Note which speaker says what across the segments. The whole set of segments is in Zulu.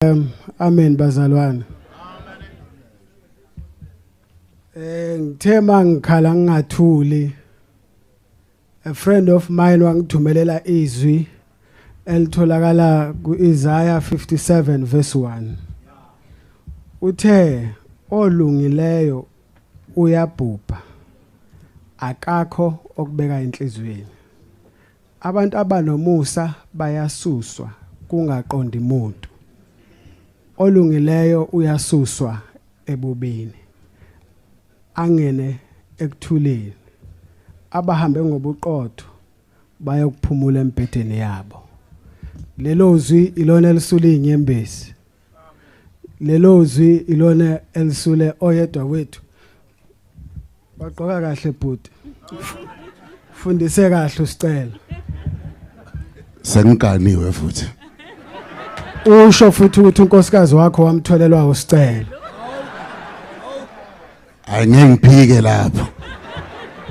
Speaker 1: Amen bazalwane. Ngithe mangikhala ngingathuli, a friend of mine wangithumelela izwi elitholakala kuIsaiah 57 verse 1. Uthe olungileyo uyabhubha, akakho okubeka enhliziyweni. Abantu abanomusa bayasuswa kungaqondi umuntu. Olungileyo uyasuswa ebubini, angene ekuthuleni. Abahambe ngobuqotho bayokuphumula embhedeni yabo. Lelo zwi ilona elisule inyembezi. Lelo zwi ilona elisule oyedwa wethu. Bagqoka kahle bhuti. Fundise kahle usicela.
Speaker 2: Sengiganiwe futhi.
Speaker 1: Usho futhi ukuthi unkosikazi wakho wamtholelwa usicela.
Speaker 2: Angeke ngiphike lapho.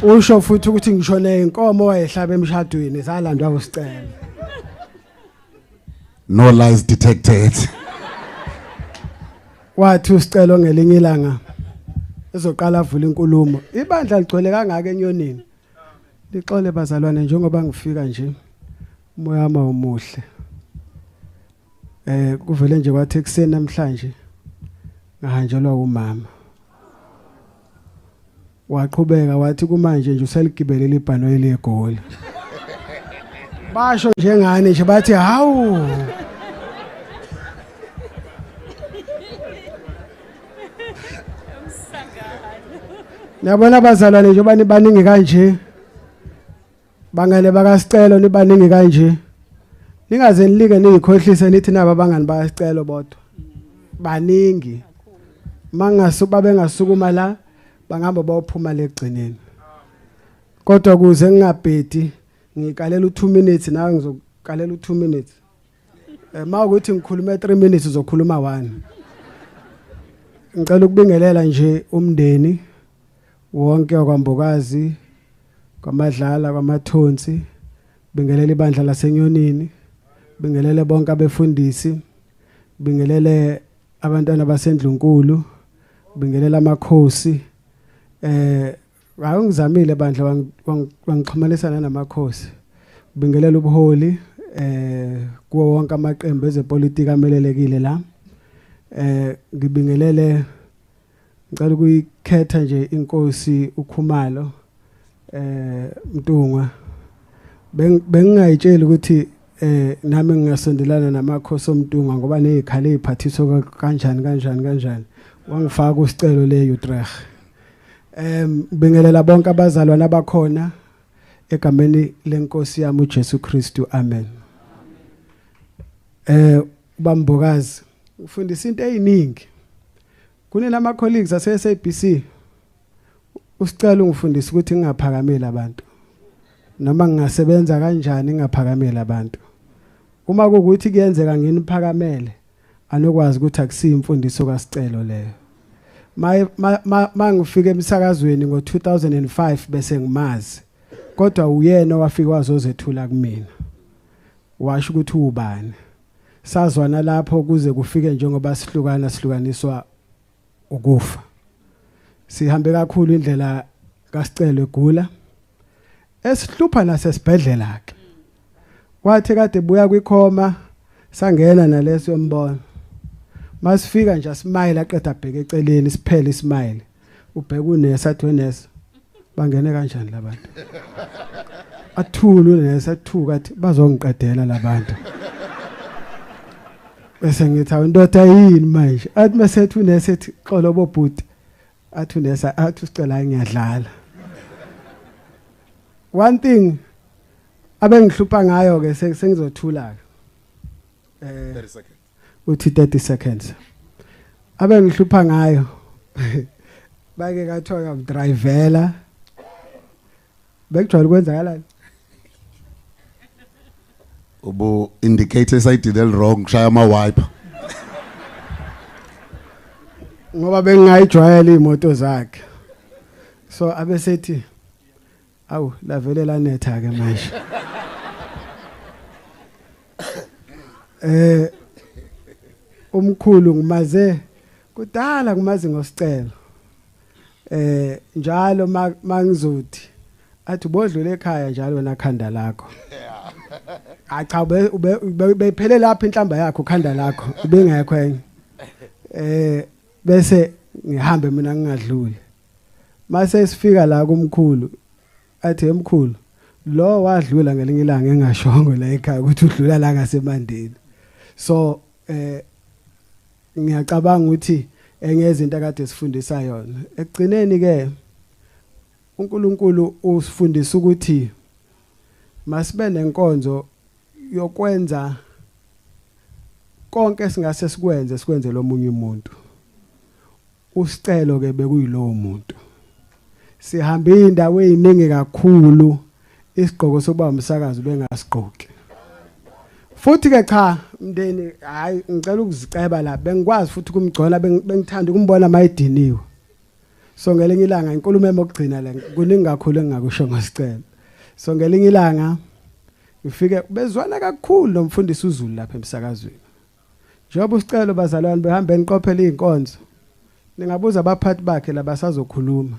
Speaker 1: Usho futhi ukuthi ngisho nezinkomo wayehlaba emshadweni zalandwa usicela.
Speaker 2: No lies detected.
Speaker 1: Wathi usicelo ngelinye ilanga ezoqala avula inkulumo. Ibandla ligcwele kangaka enyonini. Lixole bazalwane, njengoba ngifika nje umoya wami umuhle. Kuvele nje kwathi ekseni namhlanje ngahanjelwa umama. Waqhubeka wathi kumanje nje useligibelele ibhanoyi leGoli. Basho njengani nje bathi hawu. Niyabona bazalwane njengoba nibaningi kanje, bangane bakasicelo nibaningi kanje, ningaze nilike niyikhohlise nithi naba abangani bakasicelo bodwa. Baningi. Mangasuka bengasukuma la bangihamba bayophuma legcineni. Kodwa kuze ngingabhedi ngikalela u2 minutes, nawe ngizokalela u2 minutes. Mawukuthi ngikhulume 3 minutes uzokhuluma 1. Ngicela ukubingelela nje umndeni wonke wakwaMbokazi, kwaMadlala, kwaMathonsi, bingelela ibandla laseNyonini, bingelele bonke abefundisi, bingelele abantwana basendlunkulu, bingelela amakhosi. Awungizamile bandla wangixhumanisa namakhosi. Bingelela ubuholi kuwo wonke amaqembu ezepolitiki amelelekile la. Ngibingelele, ngicela ukuyikhetha nje inkosi uKhumalo Mntungwa. Bengingayitsheli ukuthi nami ngingasondelana namakhosi oMntungwa ngoba nezikhala eziphathiswa kanjani kanjani kanjani. Wangifaka usicelo le Utrecht. Bingelela bonke abazalwane abakhona egameni lenkosi yami uJesu Kristu, amen. Ubambokazi ufundisa into eziningi. Kunelama colleagues ase SABC. Usicela ungifundise ukuthi ngingaphakameli abantu. Noma ngingasebenza kanjani ngingaphakameli abantu. Uma kuwukuthi kuyenzeka nginiphakamele, anokwazi ukuthi akusiyo imfundiso kaSicelo leyo. Mangifika emsakazweni ngo2005 bese ngimazi. Kodwa uyena owafika wazozethula kumina. Washo ukuthi ubani. Sazwana lapho kuze kufike njengoba sihlukana sihlukaniswa ukufa. Sihambe kakhulu indlela kaSicelo egula. Esihlupha nasesibhedlela ke. Wathi kade buya kwikhoma sangena naleso yombono. Masifika nje smile aqeda abheke eceleni siphele ismile. Ubheka unesi athi wenesi bangene kanjani labantu. Athule unesi athuka athi bazongiqedela labantu. Bese ngithi awundoda yini manje? Athi masethu unesi ethi xolo bobhuti. Athi unesi athi usicela ngiyadlala. One thing abengihlupha ngayo ke sengizothula ke.
Speaker 2: 30 seconds.
Speaker 1: Uthi 30 seconds. Abengihlupha ngayo bake kathiwa uyamdrivela. Bekujwayele ukwenzakalani?
Speaker 2: Ubu indicator side wrong kushaya ama wiper.
Speaker 1: Ngoba bengingayijwayela imoto zakhe. So abesethi awu lavele lanetha ke manje. Umkhulu ngimaze kudala, ngimazi ngosicelo. Njalo mangizothi athi ubodlula ekhaya njalo wena khanda lakho. Cha cha, bephele lapha inhlamba yakho, khanda lakho ibingekho enye. Bese ngihambe mina ngingadluli. Mase sifika la kumkhulu, athi emkhulu lo wadlula ngelinye ilanga engashongo la ekhaya ukuthi udlula la ngasemandeni. So ngiyacabanga ukuthi enye izinto akade sifundisa yona ekugcineni ke, uNkulunkulu usifundisa ukuthi masibe nenkonzo yokwenza konke singase sikwenze, sikwenze lomunye umuntu. Usicelo ke bekuyilowo muntu. Sihambe indawo eziningi kakhulu, isigqoko sokuba umsakazi bengasigqoki. Futhi ke cha mndeni, hayi, ngicela ukuziceba la, bengikwazi futhi ukumgcola, bengithanda ukumbona mayidiniwe. So ngelinye ilanga, inkulumo emokugcina le, kuningi kakhulu engingakusho ngosicelo. So ngelinye ilanga ngifike bezwana kakhulu nomfundisi uZulu lapha emsakazweni. Njengoba usicelo, bazalwane, behambe niqophela izinkonzo, ningabuza abaphathi bakhe labasazokhuluma,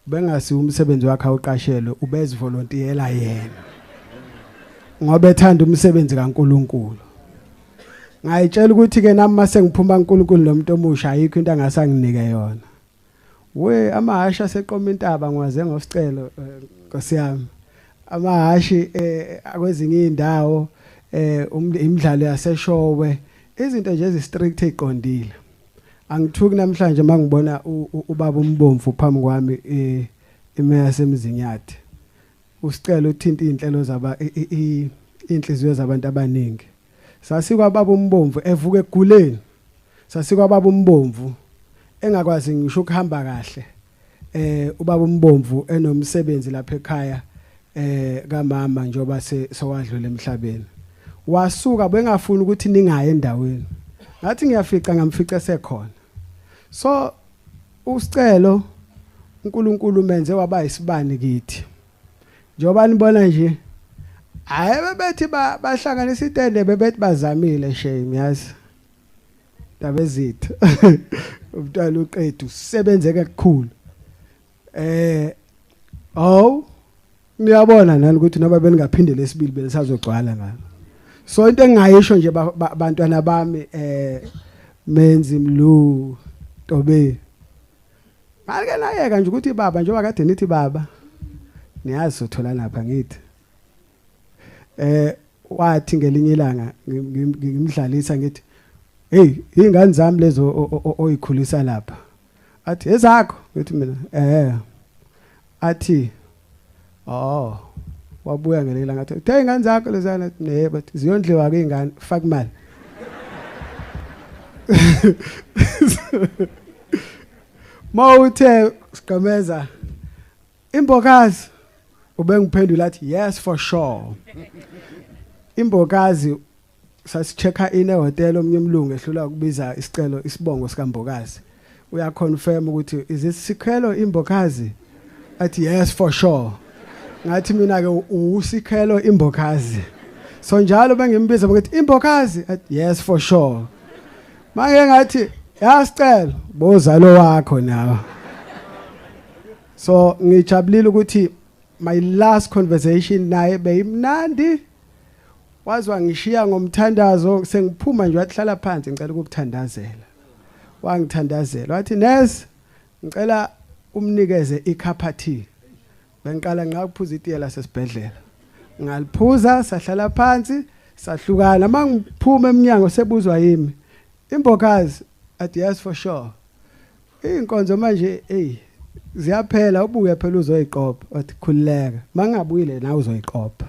Speaker 1: ubengasi umsebenzi wakhe awuqashelwe, ubezivolontiela yena ngoba ethanda umsebenzi kaNkuluNkulu. Ngayitshela ukuthi ke nami mase ngiphuma kuNkulunkulu nomuntu omusha, ayikho into angasanginike yona. We, amahhashi aseqoma intaba ngiwaze ngosicelo, Nkosi yami. Amahhashi akwezinye indawo, imidlalo yaseshowe, izinto nje ezi-strict eziqondile. Angithuki namhlanje mangibona ubaba umbomvu phambi kwami, imeya yasemzinyathi. Usicelo uthinta inhlelo zaba inhliziyo zabantu abaningi. Sasikwa baba umbomvu evuka eguleni, sasikwa baba umbomvu engakwazi ngisho ukuhamba kahle. Ubaba umbomvu enomsebenzi lapha ekhaya kamama, njoba sewadlula emhlabeni, wasuka bengafuni ukuthi ningaye endaweni. Ngathi ngiyafica, ngamfica sekhona. So usicelo uNkulunkulu menze waba isibani kithi, njengoba nibona nje. Hayi, bebethi bahlanganisa itende, bebethi bazamile, shame, yazi ndaba ezithu. Umntwana uqedwe usebenze kakhulu. Oh, niyabona nani ukuthi noma beningaphinde lesibili belisazogcwala ngalo. So into engingayisho nje, bantwana bami, Menzi, Mlu, Tobe, Ngake nayeka nje ukuthi baba, njengoba kade nithi baba, niyazi sothola lapha. Ngithi wathi ngelinye ilanga ngimdlalisa, ngithi, "Hey, ingane zami lezo oyikhulisa lapha." Athi, "Ezakho?" Ngithi mina, Athi, "Oh." Wabuya ngelinye ilanga, athi, "Uthe ingane zakho lezana?" Yebo. Athi, "Ziyondliwa ke ingane, faka imali." Mawuthe sigqemeza imbokazi, ubengiphendula athi, "Yes, for sure." Imbokazi sasi-checka in ehotel, omnye umlungu ehlula ukubiza isicelo, isibongo sikaMbokazi, uya-confirm ukuthi, "Is it Sikhelo Imbokazi?" Athi, "Yes, for sure." Ngathi mina ke, "Usikhelo Imbokazi." So njalo bengimbiza ukuthi Imbokazi, athi, "Yes, for sure." Manje ngathi, "Yasicelo bozalo wakho nawe." So ngijabulile ukuthi my last conversation naye beyimnandi. Wazwa ngishiya ngomthandazo, sengiphuma nje wathi, "Hlala phansi, ngicela ukukuthandazela." Wangithandazela, wathi, "Nurse, ngicela umnikeze i-cup of tea." Bengiqala ngakuphuza itiye lasesibhedlela, ngaliphuza, sahlala phansi, sahlukana. Mangiphuma eminyango sebuzwa yimi, "Imbokazi?" Athi, "Yes, for sure." Inkonzo manje, hey, ziyaphela, ubuye phela uzoyiqopha. Wathi, "Khulileka, mangabuyile nawe uzoyiqopha."